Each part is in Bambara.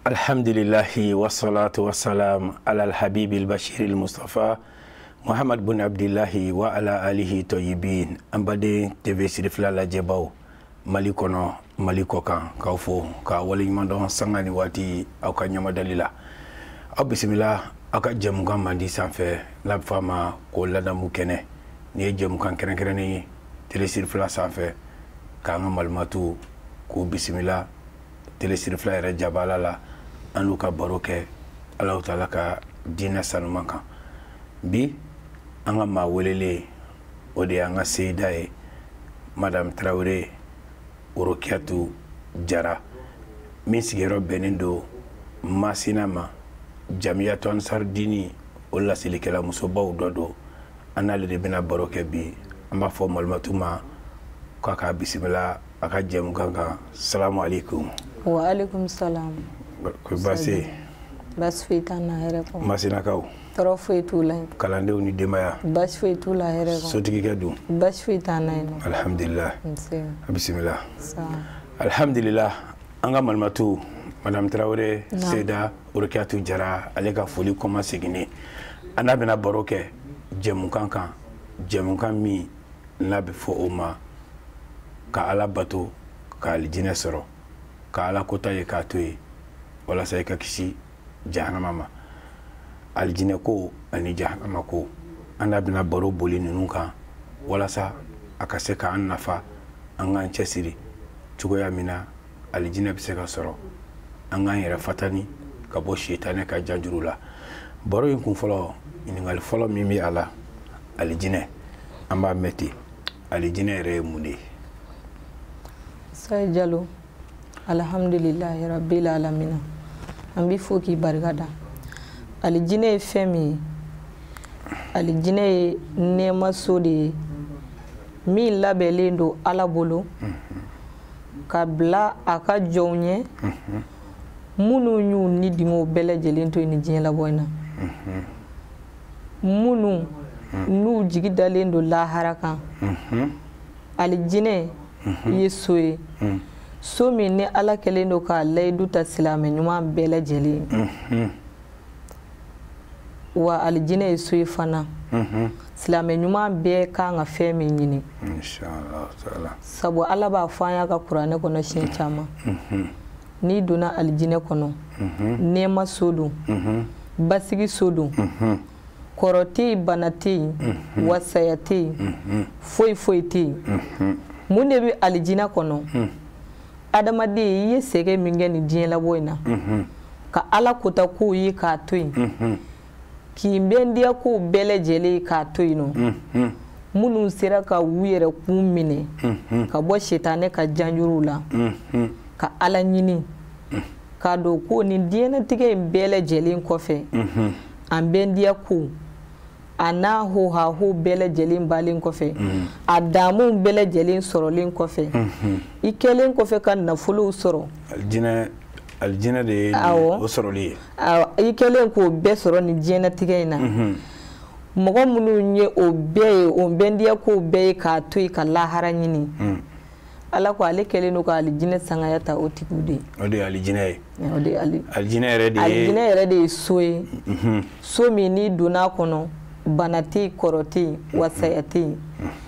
Alhamdulillahi wassalatu wassalam ala alhabibi albashir almustafa Muhammad bin Abdillahi wa ala alihi tayyibin. An baden TV Siri Fila lajɛbaw Mali kɔnɔ, Mali kɔkan, k'aw fo k'a waleɲuman dɔn sanga ni waati aw ka ɲamadali la. Aw bisimila aw ka jɛmukan mandi sanfɛ n'a bɛ fɔ a ma ko ladamu kɛnɛ. Nin ye jɛmukan kɛrɛnkɛrɛnnen ye Télé Siri Fila sanfɛ k'an ka malimatu k'u bisimila Télé Siri Fila yɛrɛ jabala la, an n'u ka baro kɛ Alahu taala ka diinɛ sanuman kan. Bi an ka maa welelen o de y'an ka seyida ye, Madame Tarawele Orokiyatu Jara, min sigiyɔrɔ bɛnnen don Masina ma, Jamiyatu Ansar Dini o laselikɛla musobaw dɔ don. An n'ale de bɛna baro kɛ bi. An b'a fɔ malimatu ma k'a k'a bisimila a ka jɛmukan kan. Salamu aleykum. Wa aleykum salam. Ko baasi? Baasi foyi t'an na, hɛrɛ kɔnɔ. Masinakaw? Tɔɔrɔ foyi t'u la yen. Kalandenw ni denbaya? Baasi foyi t'u la, hɛrɛ kɔnɔ. Sotigikɛ dun? Baasi foyi t'an na yen nɔ. Alhamdulillah. Nse. Bisimila. Alhamdulillah, an ka malimatu Madame Tarawele Seyida Orokiyatu Jara, ale ka foli kɔma seginnen, an n'a bɛna baro kɛ jɛmukan kan, jɛmukan min n'a bɛ fɔ o ma ka Ala bato ka alijinɛ sɔrɔ, ka Ala kota ye k'a to yen walasa i ka kisi jahanama ma. Alijinɛ ko ani jahanama ko, an n'a bɛna baro boli ninnu kan walasa a ka se k'an nafa, an k'an cɛsiri cogoya min na alijinɛ bɛ se ka sɔrɔ, an k'an yɛrɛ fatani ka bɔ sitanɛ ka janjuru la. Baro in kun fɔlɔ, ɲininkali fɔlɔ min bɛ a la, alijinɛ, an b'a mɛn ten, alijinɛ yɛrɛ ye mun de ye? Sayi Jalo, alhamdulilahi rabbil alamina, an b'i fo k'i barika da. Alijinɛ ye fɛn min ye, alijinɛ ye nɛɛma so de ye min labɛnlen don Ala bolo ka bila a ka jɔnw ɲɛ minnu y'u ni dingɛw bɛɛ lajɛlen to yen ni diɲɛ labɔ in na, minnu n'u jigi dalen don lahara kan. Alijinɛ ye so ye, so min ni Ala kɛlen don k'a layidu ta silamɛ ɲuman bɛɛ lajɛlen ye. Wa alijinɛ ye so ye fana, silamɛ ɲuman bɛɛ kan ka fɛn min ɲini, sabu Ala b'a fɔ an y'a ka kuranɛ kɔnɔ siɲɛ caman, n'i donna alijinɛ kɔnɔ, nɛɛma so don, basigi so don, kɔrɔ tɛ yen, bana tɛ yen, wa saya tɛ yen, foyi foyi tɛ yen. Mun de bɛ alijinɛ kɔnɔ? Adamaden, i ye sɛgɛn min kɛ nin diɲɛ labɔ in na, ka Ala kota kow ye k'a to yen, k'i bɛndiya kow bɛɛ lajɛlen k'a to yen nɔ, minnu sera ka u yɛrɛ kun minɛ ka bɔ sitanɛ ka janjuruw la, ka Ala ɲini k'a dɔn ko nin diɲɛnatigɛ in bɛɛ lajɛlen kɔfɛ, an bɛndiya kow a n'a hohaho bɛɛ lajɛlen balen kɔfɛ, a damuw bɛɛ lajɛlen sɔrɔlen kɔfɛ, i kɛlen kɔfɛ ka nafolow sɔrɔ, alijinɛ de ye o sɔrɔli ye. I kɛlen k'o bɛɛ sɔrɔ nin diɲɛnatigɛ in na, mɔgɔ minnu ye o bɛɛ ye, o bɛndiya kow bɛɛ ye k'a to yen ka lahara ɲini, Ala ko ale kɛlen don ka alijinɛ sangaya ta o tigiw de ye. O de ye alijinɛ ye. O de ye alijinɛ yɛrɛ de ye. Alijinɛ yɛrɛ de ye so ye, so min n'i donna a kɔnɔ, bana tɛ yen, kɔrɔ tɛ yen, wa saya tɛ yen.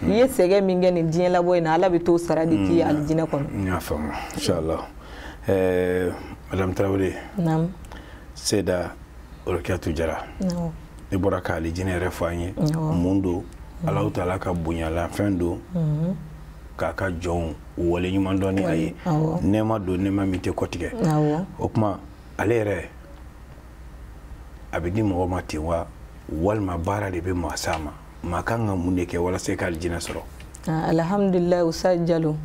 I ye sɛgɛn min kɛ nin diɲɛ labɔ in na, Ala bɛ t'o sara de k'i ye alijinɛ kɔnɔ. N y'a faamu, inshallah. Madame Tarawele. Naamu. Seyida Orokiyatu Jara. Ne bɔra ka alijinɛ yɛrɛ fɔ an ye. Mun don? Alahu taala ka bonyalanfɛn don, k'a ka jɔnw waleɲuman dɔn ni a ye. Nɛɛma don, nɛɛma min tɛ kɔtigɛ. O tuma ale yɛrɛ a bɛ di mɔgɔ ma ten wa, walima baara de bɛ maa s'a ma? Maa kan ka mun de kɛ walasa i ka alijinɛ sɔrɔ? Alhamdulilayi, Usayi Jalo.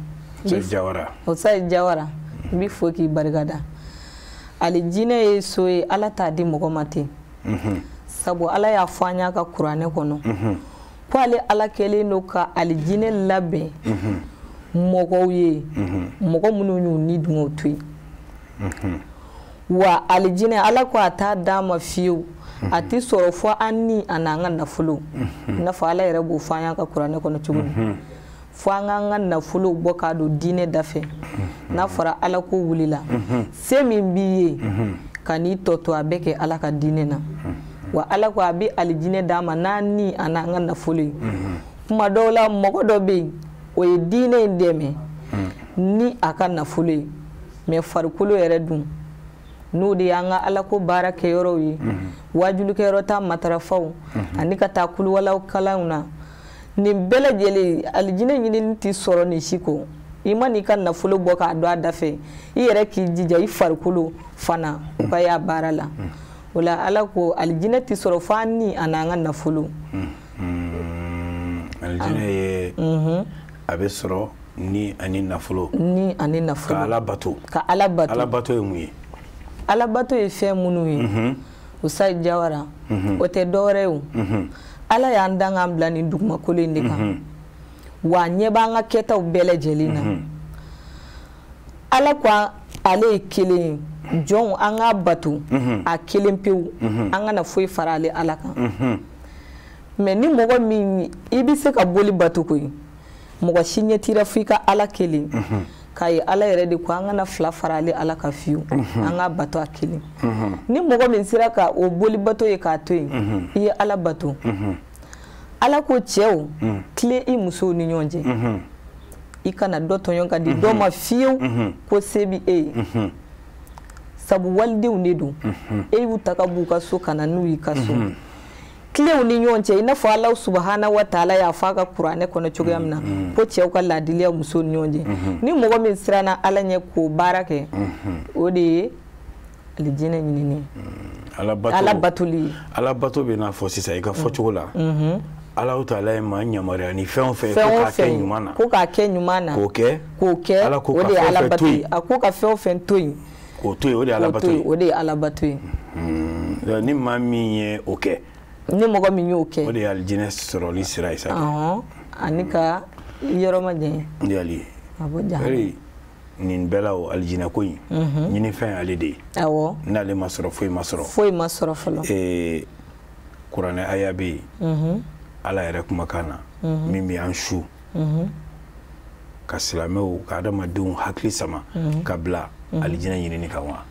Usayi Jawara. Usayi Jawara, n b'i fo k'i barika da. Alijinɛ ye so ye, Ala t'a di mɔgɔ ma ten, sabu Ala y'a fɔ an y'a ka kuranɛ kɔnɔ ko ale Ala kɛlen don ka alijinɛ labɛn mɔgɔw ye, mɔgɔ minnu y'u ni dungɔw to yen. Wa alijinɛ, Ala ko a t'a d'a ma fiyewu, a tɛ sɔrɔ fɔ an ni a n'an ka nafolo, i n'a fɔ Ala yɛrɛ b'o fɔ an y'a ka kuranɛ kɔnɔ cogo min. Fo an k'an ka nafolow bɔ k'a don diinɛ dafɛ. N'a fɔra Ala ko wulila, se min b'i ye ka n'i tɔ to a bɛɛ kɛ Ala ka diinɛ na. Wa Ala ko a bɛ alijinɛ d'an ma n'an ni a n'an ka nafolo ye. Kuma dɔw la mɔgɔ dɔ bɛ yen, o ye diinɛ in dɛmɛ ni a ka nafolo ye, mais farikolo yɛrɛ dun n'o de y'an ka Ala ko baara kɛyɔrɔw ye, wajulikɛyɔrɔ ta matarafaw ani ka taa kuluwalaw kalanw na. Nin bɛɛ lajɛlen alijinɛ ɲinini tɛ sɔrɔ nin si kɔ. I ma n'i ka nafolo bɔ k'a don a da fɛ, i yɛrɛ k'i jija i farikolo fana u ka y'a baara la. O la Ala ko alijinɛ tɛ sɔrɔ fo an ni a n'an ka nafolo. Alijinɛ ye a bɛ sɔrɔ ni ani nafolo. Ni ani nafolo. Ka Ala bato. Ka Ala bato. Ala bato ye mun ye? Ala bato ye fɛn minnu ye, Usayi Jawara, o tɛ dɔwɛrɛ ye o. Ala y'an dan k'an bila nin dugumakolo in de kan. Wa a ɲɛ b'an ka kɛtaw bɛɛ lajɛlen na. Ala ko ale ye kelen ye, jɔnw an k'a bato a kelen pewu, an kana foyi fara ale Ala kan. Mais ni mɔgɔ min i bɛ se ka boli bato koyi, mɔgɔ si ɲɛ t'i la f'i ka Ala kelen. K'a ye Ala yɛrɛ de ko an kana fila fara ale Ala kan fiyewu, an k'a bato a kelen. Ni mɔgɔ min sera ka o boli bato ye k'a to yen, i ye Ala bato. Ala ko cɛw, tilen i musow ni ɲɔgɔn cɛ, i kana dɔ tɔɲɔ ka di dɔ ma fiyewu ko se bɛ e ye. Sabu walidenw de don, e y'u ta ka b'u ka so ka na n'u y'i ka so. Tilenw ni ɲɔgɔn cɛ, i n'a fɔ Ala subahana wa taala y'a fɔ a ka kuranɛ kɔnɔ cogoya min na, ko cɛw ka laadiliya musow ni ɲɔgɔn cɛ. Ni mɔgɔ min siranna Ala ɲɛ k'o baara kɛ, o de ye alijinɛ ɲinini ye. Ala batoli. Ala bato bɛ n'a fɔ sisan i ka fɔcogo la. Ala taala ye maa yamaruya ni fɛn o fɛn ko k'a kɛ ɲuman na. Ko k'a kɛ ɲuman na. K'o kɛ. K'o kɛ. Ala ko ka fɛn o fɛn to yen. A ko ka fɛn o fɛn to yen. K'o to yen, o de ye Ala bato ye. O de ye Ala bato ye. Ni maa min ye o kɛ. Ni mɔgɔ min y'o kɛ, o de ye alijinɛ sɔrɔli sira ye sa. Ani ka yɔrɔ ma janya. Yali. A bɔ jahanama. Nin bɛɛ la o alijinɛ ko in, ɲinifɛn ale de ye. Awɔ. N'ale ma sɔrɔ foyi ma sɔrɔ. Foyi ma sɔrɔ fɔlɔ. Kuranɛ aya bɛ yen. Ala yɛrɛ kumakan na. Min bɛ an su. Ka silamɛw ka adamadenw hakili sama. Ka bila alijinɛ ɲinini kan wa.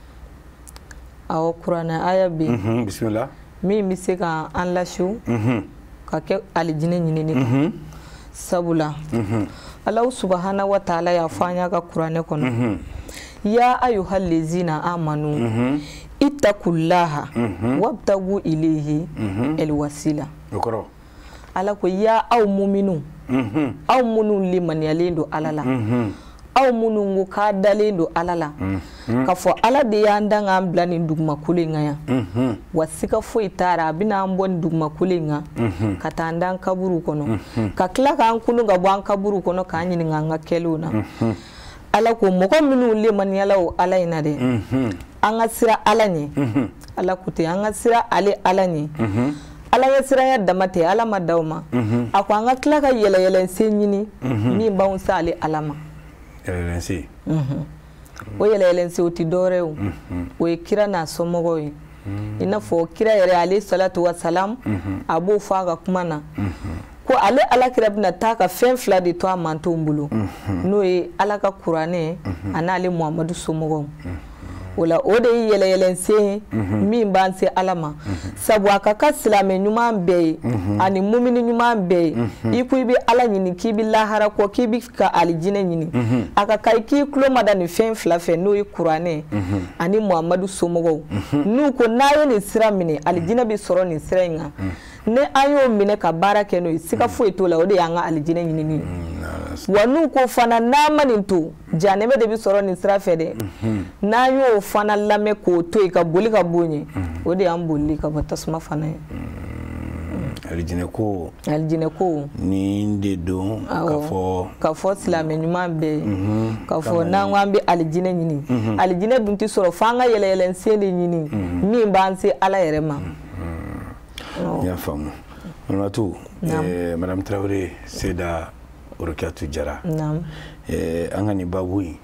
Awɔ, kuranɛ aya bɛ yen. Bisimila. Min bɛ se ka an lasiw ka kɛ alijinɛ ɲinini kan. Sabula Ala subahana wa taala y'a fɔ an y'a ka kuranɛ kɔnɔ. Ya ayuhal lezina amanu ittaqullaha wabtagu ilayhi alwasila. O kɔrɔ? Ala ko ya aw muminu, aw minnu limaniyalen don Ala la, aw minnu ko k'a dalen don Ala la, k'a fɔ Ala de y'an dan k'an bila nin dugumakolo in kan yan. Wa siga foyi t'a la, a bɛna an bɔ nin dugumakolo in kan ka taa an dan kaburu kɔnɔ, ka tila k'an kunun ka bɔ an kaburu kɔnɔ k'an ɲininka an ka kɛlenw na. Ala ko mɔgɔ minnu limaniyala o Ala in na dɛ, an ka siran Ala ɲɛ. Ala ko ten, an ka siran ale Ala ɲɛ. Ala ɲɛ siranya dama tɛ, Ala ma d'aw ma. A ko an ka tila ka yɛlɛyɛlɛnsen ɲini min b'anw se ale Ala ma. Yɛlɛyɛlɛnsen. O yɛlɛyɛlɛnsen o tɛ dɔwɛrɛ ye o. O ye kira n'a somɔgɔw ye. I n'a fɔ kira yɛrɛ ale salatu wa salam, a b'o fɔ a ka kuma na. Ko ale Ala kira bɛna taa ka fɛn fila de to a mantonw bolo. N'o ye Ala ka kuranɛ a n'ale Muhamadu somɔgɔw. O la o de ye yɛlɛyɛlɛnsen ye min b'an se Ala ma. Sabu a ka kan silamɛ ɲuman bɛɛ ye ani mumini ɲuman bɛɛ ye. I ko i bɛ Ala ɲini k'i bɛ lahara kɔ k'i bɛ ka alijinɛ ɲini. A ka kan i k'i tulo mada nin fɛn fila fɛ n'o ye kuranɛ ani Muhamadu somɔgɔw. N'u ko n'a ye nin sira minɛ alijinɛ bɛ sɔrɔ nin sira in kan. Ni an y'o minɛ ka baara kɛ n'o ye, siga foyi t'o la, o de y'an ka alijinɛ ɲinini ye. Wa n'u ko fana n'an ma nin to, jahanama de bɛ sɔrɔ nin sira fɛ dɛ. N'an y'o fana lamɛn k'o to yen ka boli ka bɔ yen, o de y'an bolili ka bɔ tasuma fana ye. Alijinɛ ko. Alijinɛ ko. Nin de don ka fɔ. Ka fɔ silamɛ ɲuman bɛɛ ye. Ka fɔ n'an ko an bɛ alijinɛ ɲini. Alijinɛ dun tɛ sɔrɔ f'an ka yɛlɛyɛlɛnsen de ɲini min b'an se Ala yɛrɛ ma. N y'a faamu. Malimatu, Madame Traoré Seyda Rokiatou Diarra. An ka nin babu in,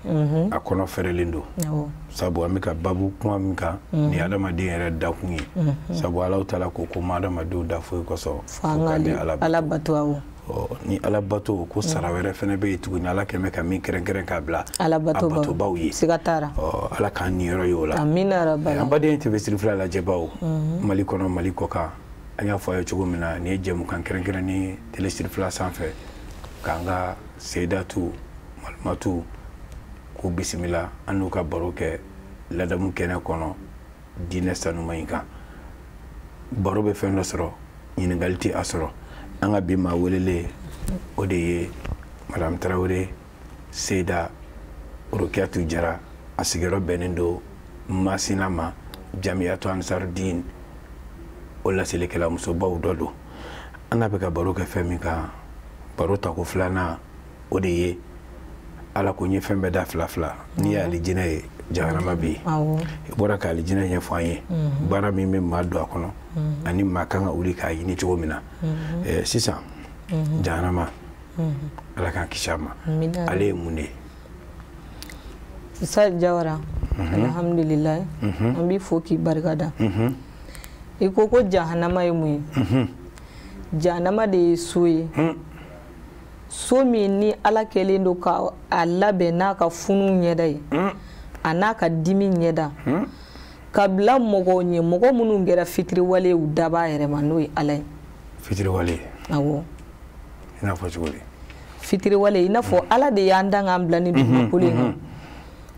a kɔnɔ fɛrɛlen don. Sabu an bɛ ka babu kuma min kan, nin ye adamaden yɛrɛ dakun ye. Sabu Alahu taala ko ko ma adamadenw da foyi kosɔn fo ka ne Ala bato. Ala bato, awɔ. Ni ala bato ko sara wɛrɛ fɛnɛ bɛ yen tuguni, ala kɛmɛ ka min kɛrɛnkɛrɛn k'a bila ala batobaw ye. Siga t'a la. Ala k'an niyɔrɔ ye o la. Amina rabbal. An baden TV Siri fila lajɛbaw, Mali kɔnɔ, Mali kɔkan, an y'a fɔ a ye cogo min na, nin ye jɛmukan kɛrɛnkɛrɛnnen Télé Siri fila sanfɛ, k'an ka Seyidatu Malimatu k'u bisimila, an n'u ka baro kɛ ladamu kɛnɛ kɔnɔ diinɛ sanuma in kan. Baro bɛ fɛn dɔ sɔrɔ, ɲininkali tɛ a sɔrɔ. An ka bi maa welelen, o de ye Madame Tarawele Seyida Rokiatu Jara. A sigiyɔrɔ bɛnnen don Masina ma, Jamiyatu Ansarudin, o laselikɛla musobaw dɔ don. An n'a bɛ ka baro kɛ fɛn min kan, baro tako filanan, o de ye ala ko n ye fɛn bɛɛ da fila fila, n'i ye alijinɛ ye, jahanama bɛ yen. I bɔra ka alijinɛ ɲɛfɔ an ye, baara min bɛ maa don a kɔnɔ ani maa kan ka wuli k'a ɲini cogo min na. Sisan jahanama, ala k'an kisi a ma, ale ye mun de ye? Ustaz Jawara, alhamdulilayi, an b'i fo k'i barika da. I ko ko jahanama ye mun ye? Jahanama de ye so ye, so min ni ala kɛlen don ka a labɛn n'a ka funu ɲɛda ye, a n'a ka dimi ɲɛda, ka bila mɔgɔw ɲɛ, mɔgɔ minnu kɛra fitiriwale u dabaa yɛrɛ ma, n'o ye ala ye. Fitiriwale? Awɔ. I n'a fɔ cogo di? Fitiriwale, i n'a fɔ ala de y'an dan k'an bila ni dugumakolo in kan.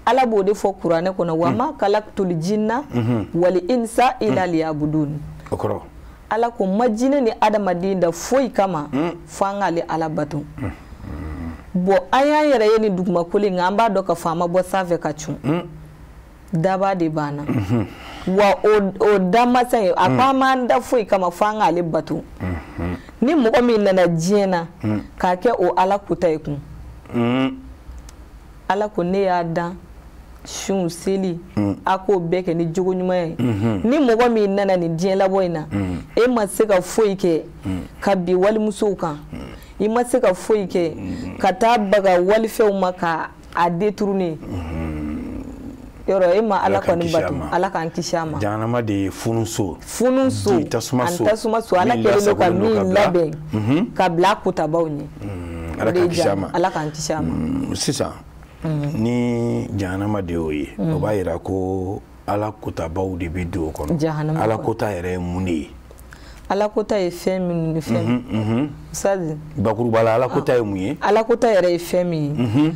Ala b'o de fɔ kuranɛ kɔnɔ, wa ma kalaktul jinna wal insa illa liyabudun. O kɔrɔ? Ala ko ma jinɛ ni adamaden da foyi kama fo an k'ale ala bato. Bon, an y'an yɛrɛ ye nin dugumakolo in kan, an b'a dɔn k'a fɔ an ma bɔ sanfɛ ka cun. Daba de b'an na. Wa o damasa in, a ko an m'an da foyi kama fo an k'ale bato. Ni mɔgɔ min nana diɲɛ na k'a kɛ o ala kota ye kun, ala ko ne y'a dan sun seli, a k'o bɛɛ kɛ ni jogo ɲuman ye. Ni mɔgɔ min nana nin diɲɛ labɔ in na, e ma se ka foyi kɛ ka bin walimusow kan, i ma se ka foyi kɛ ka taa baga walifɛnw ma ka a détourner, yɔrɔ e ma ala kɔni bato. Ala k'an kisi a ma. Jahanama de ye funuso. Funuso ani tasuma so, ala kɛlen don ka min labɛn ka bila kotabaw ɲɛ. Ala k'an kisi a ma. Ala k'an kisi a ma. Sisan ni jahanama de y'o ye, o b'a yira ko ala kotabaw de bɛ don o kɔnɔ. Ala kota yɛrɛ ye mun de ye? Ala kota ye fɛn minnu ni fɛn. Ustaz, bakuruba la, ala kota ye mun ye? Ala kota yɛrɛ ye fɛn min ye,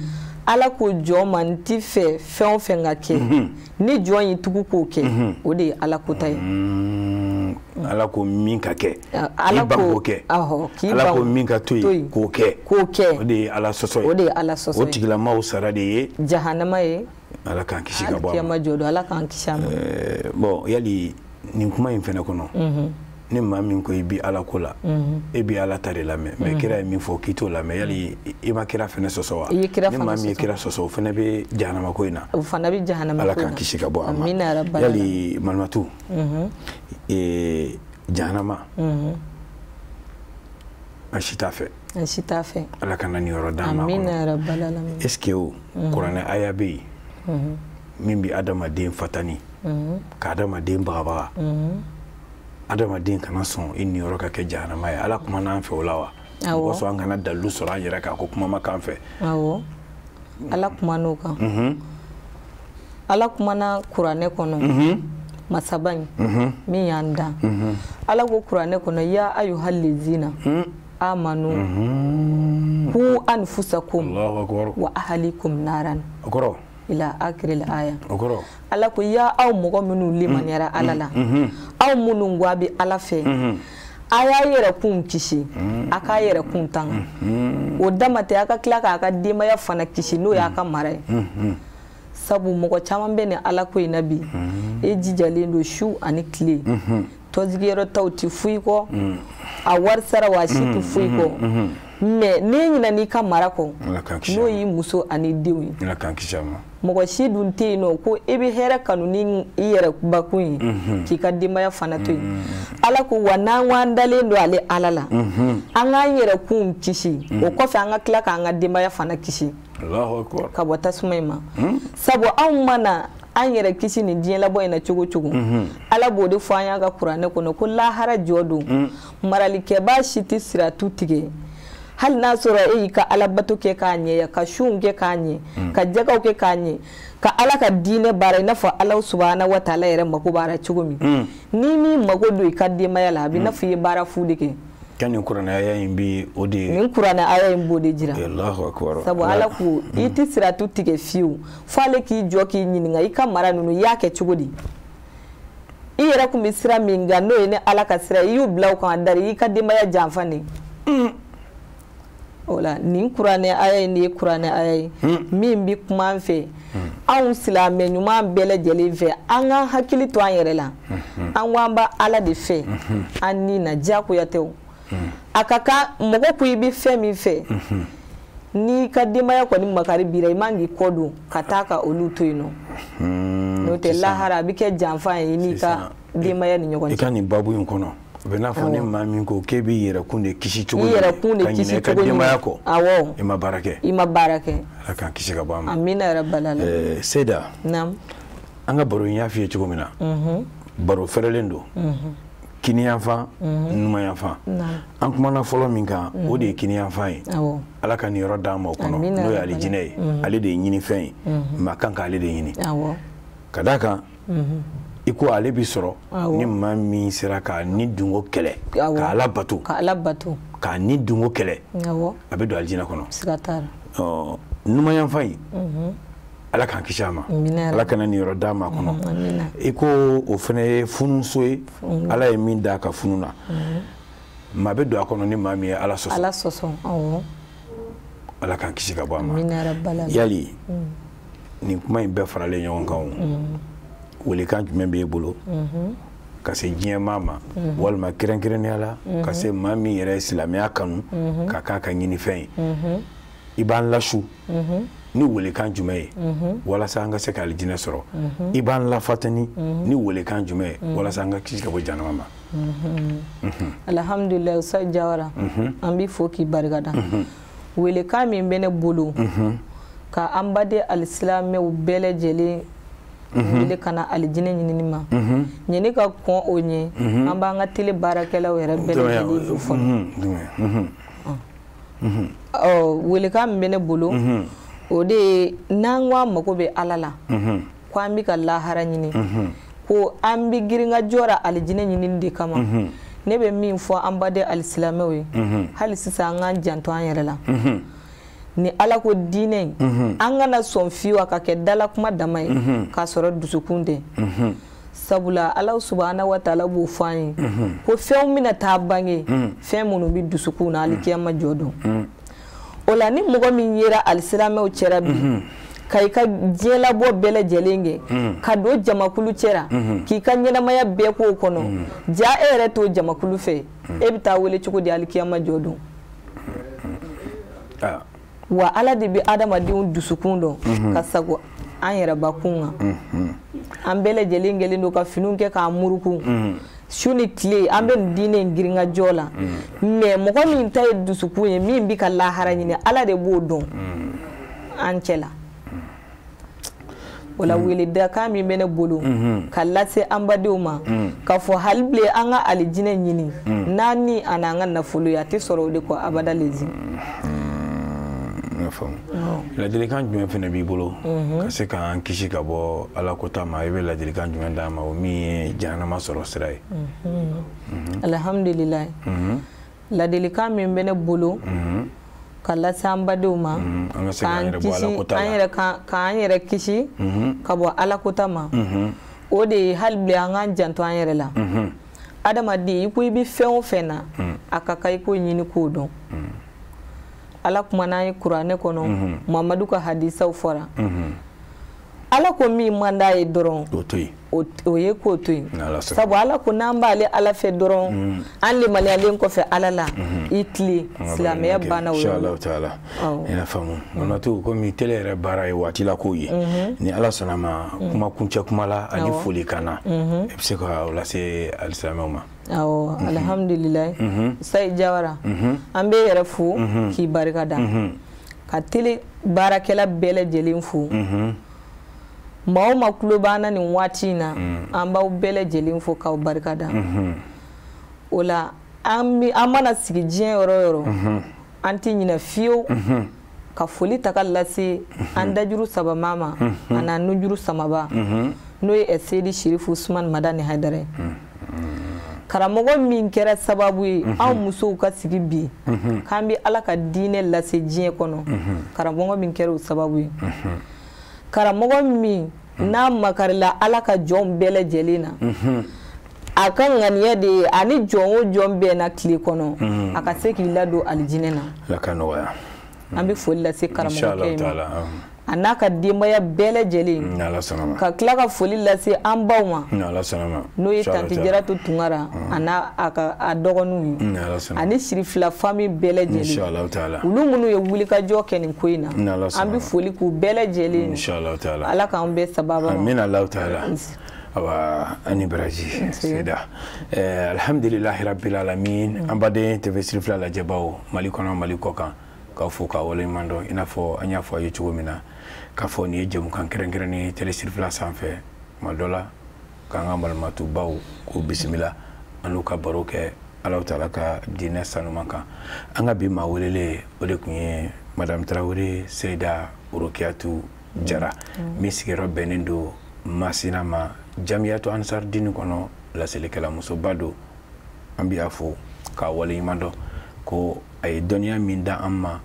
ala ko jɔn ma n ti fɛ fɛn o fɛn ka kɛ, ni jɔn y'i tugu k'o kɛ, o de ye ala kota ye. Ala ko min ka kɛ, ala ko kɛ. Ala ko min ka to yen k'o kɛ, k'o kɛ, o de ye ala sɔsɔ ye. O de ye ala sɔsɔ ye. O tigilamaaw sara de ye jahanama ye. Ala k'an kisi ka bɔ a ma. Kiyama jɔ don, ala k'an kisi a ma. Bon, yali nin kuma in fɛnɛ kɔnɔ, ni maa min ko i bi ala ko la, e bi ala ta de lamɛn, mais kira ye min fɔ k'i t'o lamɛn, yali i ma kira fɛnɛ sɔsɔ wa? I ye kira fana sɔsɔ. Ni maa min ye kira sɔsɔ, o fɛnɛ bɛ jahanama ko in na. O fana bɛ jahanama ko in na. Ala k'an kisi ka bɔ a ma. Amina rabbal. Yali Malimatu, jahanama, an si t'a fɛ. An si t'a fɛ. Ala kana nin yɔrɔ d'an ma. Amina rabbal alamin. Est ce que o kuranɛ aya bɛ yen min bɛ adamaden fatani, ka adamaden bagabaga, adamaden kana sɔn i niyɔrɔ ka kɛ jahanama ye? Ala kuma n'an fɛ o la wa? Mɔgɔ sɔn an kana dalilu sɔrɔ an yɛrɛ kan ko kuma ma k'an fɛ. Awɔ, ala kuma n'o kan. Ala kumana kuranɛ kɔnɔ, masaba in min y'an dan, ala ko kuranɛ kɔnɔ, ya ayuhal lezina amanu ku anfusakum wa ahalikum naran. O kɔrɔ? Ila akiril aya. O kɔrɔ? Ala ko ya aw mɔgɔ minnu limaniyara ala la, aw minnu ko a bɛ ala fɛ, a y'a yɛrɛ kun kisi, a k'a yɛrɛ kun tanga. O dama tɛ, a ka tila k'a ka denbaya fana kisi, n'o y'a ka mara ye. Sabu mɔgɔ caman bɛ nin ala ko in na bi, e jijalen don su ani tile, tɔnsigiyɔrɔ taw tɛ foyi kɔ, a wari sara wa a si tɛ foyi kɔ, mais n'e ɲinɛn'i ka mara kɔ, n'o y'i muso ani denw ye. Mɔgɔ si dun tɛ yen nɔ ko e bɛ hɛrɛ kanu ni i yɛrɛ bakun ye k'i ka denbaya fana to yen. Ala ko wa n'an ko an dalen don ale ala la, an k'an yɛrɛ kun kisi, o kɔfɛ an ka tila k'an ka denbaya fana kisi ka bɔ tasuma in ma. Sabu anw mana an yɛrɛ kisi nin diɲɛlabɔ in na cogo cogo, ala b'o de fɔ an y'a ka kuranɛ kɔnɔ ko lahara jɔ don, maralikɛbaa si tɛ siratu tigɛ Hali n'a sɔrɔ e y'i ka alabato kɛ k'a ɲɛ, ka sunw kɛ k'a ɲɛ, ka jakaw kɛ k'a ɲɛ, ka Ala ka diinɛ baara i n'a fɔ Ala subahana wa taala yɛrɛ mako b'a la cogo min, n'i m'i mako don i ka denbaya la, a bɛ n'a fɔ i ye baara fu de kɛ. Ka nin kuranɛ aya in bi o de nin kuranɛ aya in b'o de jira. Allahu akbar. Sabu Ala ko i tɛ siratu tigɛ fiyewu f'ale k'i jɔ k'i ɲininka i ka mara ninnu i y'a kɛ cogo di. I yɛrɛ kun bɛ sira min kan n'o ye ne Ala ka sira ye, i y'u bila o kan a dari i ka denbaya janfa de. O la nin kuranɛ aya in de ye kuranɛ aya ye min bɛ kuma an fɛ, anw silamɛ ɲuman bɛɛ lajɛlen fɛ, an ka hakili to an yɛrɛ la, an ko an b'a Ala de fɛ, an ni na diyagoya tɛ o. A ka kan mɔgɔ ko i bɛ fɛn min fɛ, n'i ka denbaya kɔni makari b'i la, i man k'i kɔ don ka taa ka olu to yen nɔ. N'o tɛ lahara a bɛ kɛ janfa ye i n'i ka denbaya ni ɲɔgɔn cɛ. I ka nin babu in kɔnɔ, o bɛ n'a fɔ ni maa min ko k'e b'i yɛrɛkun de kisi cogo i yɛrɛkun de kisi cogo ka denbaya kɔ, awɔ, i ma baara kɛ, i ma baara kɛ. Ala k'an kisi ka bɔ a ma. Amina yarabbal alamin. Seyida. Naam. An ka baro in y'a f'i ye cogo min na, baro fɛrɛlen don. Kiniyanfan, numanyanfan. An kumana fɔlɔ min kan, o de ye kiniyanfan ye. Ala ka nin yɔrɔ d'an ma o kɔnɔ, n'o ye alijinɛ ye. Ale de ye ɲinifɛn ye, maa kan k'ale de ɲini. Ka d'a kan, i ko ale bi sɔrɔ ni maa min sera k'a ni dungo kɛlɛ, k'a Ala bato, k'a Ala bato, k'a ni dungo kɛlɛ, a bɛ don alijinɛ kɔnɔ. Siga t'a la. Numanyanfan in, Ala k'an kisi a ma, Ala kana nin yɔrɔ d'a ma kɔnɔ. I ko o fana ye funuso ye, Ala ye min d'a ka funu na, maa bɛ don a kɔnɔ ni maa min ye Ala sɔsɔ. Ala sɔsɔ, awɔ. Ala k'an kisi ka bɔ a ma. Yali nin kuma in bɛɛ faralen ɲɔgɔn kan o, welekan jumɛn b'e bolo ka se diɲɛ maa ma, walima kɛrɛnkɛrɛnnenya la ka se maa min yɛrɛ ye silamɛya kanu ka k'a ka ɲinifɛn ye, i b'an lasu ni welekan jumɛn ye walasa an ka se ka alijinɛ sɔrɔ, i b'an lafatani ni welekan jumɛn ye walasa an ka kisi ka bɔ jahanama ma. Alhamdulilayi, Ustaz Jawara, an b'i fo k'i barikada. Welekan min bɛ ne bolo ka an baden alisilamɛw bɛɛ lajɛlen wele ka na alijinɛ ɲinini ma, ɲini ka kɔn o ɲɛ, an b'an ka tele baarakɛlaw yɛrɛ bɛɛ lajɛlen fo fɔlɔ. Welekan min bɛ ne bolo, o de ye n'an ko an mako bɛ Ala la, ko an bɛ ka lahara ɲini, ko an bɛ girin ka jɔra alijinɛ ɲinini de kama, ne bɛ min fɔ an baden alisilamɛw ye, hali sisan an k'an janto an yɛrɛ la. Ni Ala ko diinɛ in, an kana sɔn fiyewu a ka kɛ dala kuma dama ye k'a sɔrɔ dusukun tɛ. Sabula Ala subahana wa taala b'o fɔ an ye ko fɛnw bɛna taa bange, fɛn minnu bɛ dusukun na alikiyama jɔ don. O la ni mɔgɔ min yera alisilamɛw cɛra bi, ka i ka diɲɛlabɔ bɛɛ lajɛlen kɛ, ka don jamakulu cɛra, k'i ka ɲɛnamaya bɛɛ k'o kɔnɔ, ja e yɛrɛ t'o jamakulu fɛ, e bɛ taa wele cogo di alikiyama jɔ don? Wa Ala de bɛ adamadenw dusukun dɔn ka sago an yɛrɛbakun kan. An bɛɛ lajɛlen kɛlen don ka finiw kɛ k'an muruku, su ni tile an bɛ nin diinɛ in girin ka jɔ la, mais mɔgɔ min ta ye dusukun ye, min bɛ ka lahara ɲini, Ala de b'o dɔn an cɛ la. O la weledakan min bɛ ne bolo ka lase an badenw ma, k'a fɔ hali bilen an ka alijinɛ ɲini n'an ni a n'an ka nafolo ye, a tɛ sɔrɔ o de kɔ abada lezi. Ladilikan jumɛn fana b'i bolo ka se k'an kisi ka bɔ Ala kota ma, i bɛ ladilikan jumɛn d'an ma o min ye jahanama sɔrɔ sira ye? Alhamdulilayi, ladilikan min bɛ ne bolo ka lase an badenw ma, k'an yɛrɛ kisi ka bɔ Ala kota ma, o de ye hali bilen an k'an janto an yɛrɛ la. Adamaden, i ko i bɛ fɛn o fɛn na, a ka kan i k'o ɲini k'o dɔn. Ala kumana an ye kuranɛ kɔnɔ, Mamadu ka hadisaw fɔra. Ala ko min man d'a ye dɔrɔn, o ye k'o to yen. Sabu Ala ko n'an b'ale Ala fɛ dɔrɔn, an lemaniyalen kɔfɛ Ala la, i tilen, silamɛya banna o yɔrɔ la. Inshallah taala. I n'a faamu. Nɔnɔtigiw, komi tele yɛrɛ baara ye waati la kow ye, ni Ala sɔnna ma, kuma kuncɛ kuma la ani folikan na, i bɛ se ka o lase alisilamɛw ma. Awɔ, alhamdulilayi. Sayi Jawara, an bɛ yɛrɛ fo k'i barika da, ka tele baarakɛla bɛɛ lajɛlen fo. Maa o maa tulo b'an na nin waati in na, an b'aw bɛɛ lajɛlen fo k'aw barika da. O la an mana sigi diɲɛ yɔrɔ o yɔrɔ, An tɛ ɲinɛ fiyewu ka foli ta ka lase an dajuru sabama ma a n'a nujuru samaba, n'o ye Seyidi Sirifu Usumani Madani Hayidara ye. Karamɔgɔ min kɛra sababu ye anw musow ka sigi bi k'an bɛ Ala ka diinɛ lase diɲɛ kɔnɔ, karamɔgɔ min kɛra o sababu ye, karamɔgɔ min n'a makarila Ala ka jɔnw bɛɛ lajɛlen na, a ka ŋaniya de ye ani jɔn o jɔn bɛnna tile kɔnɔ a ka se k'i ladon alijinɛ na. Ala ka nɔgɔya. An bɛ foli lase karamɔgɔkɛ in ma a n'a ka denbaya bɛɛ lajɛlen, ka tila ka foli lase an baw ma, n'o ye tanti Jaratu Tunkara a n'a a ka a dɔgɔninw ye, ani Sirifila famille bɛɛ lajɛlen, olu minnu ye wulikajɔ kɛ nin ko in na, an bɛ foli k'u bɛɛ lajɛlen. Ala k'an bɛɛ sababa ma. Amina Alahu taala. Awa ani baraji Seyida. Alhamdulilahi rabbil alamin. An baden TV Sirifila lajɛbaw Mali kɔnɔ Mali kɔ kan, k'aw fo k'aw waleɲuman dɔn. I n'a fɔ an y'a fɔ a ye cogo min na, k'a fɔ nin ye jɛmukan kɛrɛnkɛrɛnnen ye Télé Sirifila sanfɛ. Tuma dɔ la k'an ka malimatubaw k'u bisimila, an n'u ka baro kɛ Alahu taala ka diinɛ sanuman kan. An ka bi maa welelen o de tun ye Madame Tarawele Seyida Orokiyatu Jara, min sigiyɔrɔ bɛnnen don Masina ma, Jamiyatu Ansar Dini kɔnɔ, laselikɛla musoba don. An bɛ a fo k'a waleɲuman dɔn ko a ye dɔnniya min da an ma,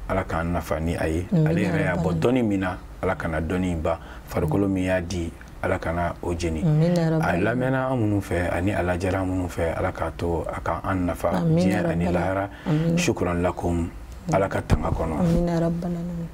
Ala k'an nafa ni a ye. Ale yɛrɛ y'a bɔ dɔnni min na, Ala kana dɔnni ban. Farikolo min y'a di, Ala kana o jeni. A lamɛnna an minnu fɛ ani a lajɛra an minnu fɛ, Ala k'a to a k'an nafa diɲɛ ani lahara. Shukran lakum. Ala ka tanga kɔnɔ. Amina rabbal alamin.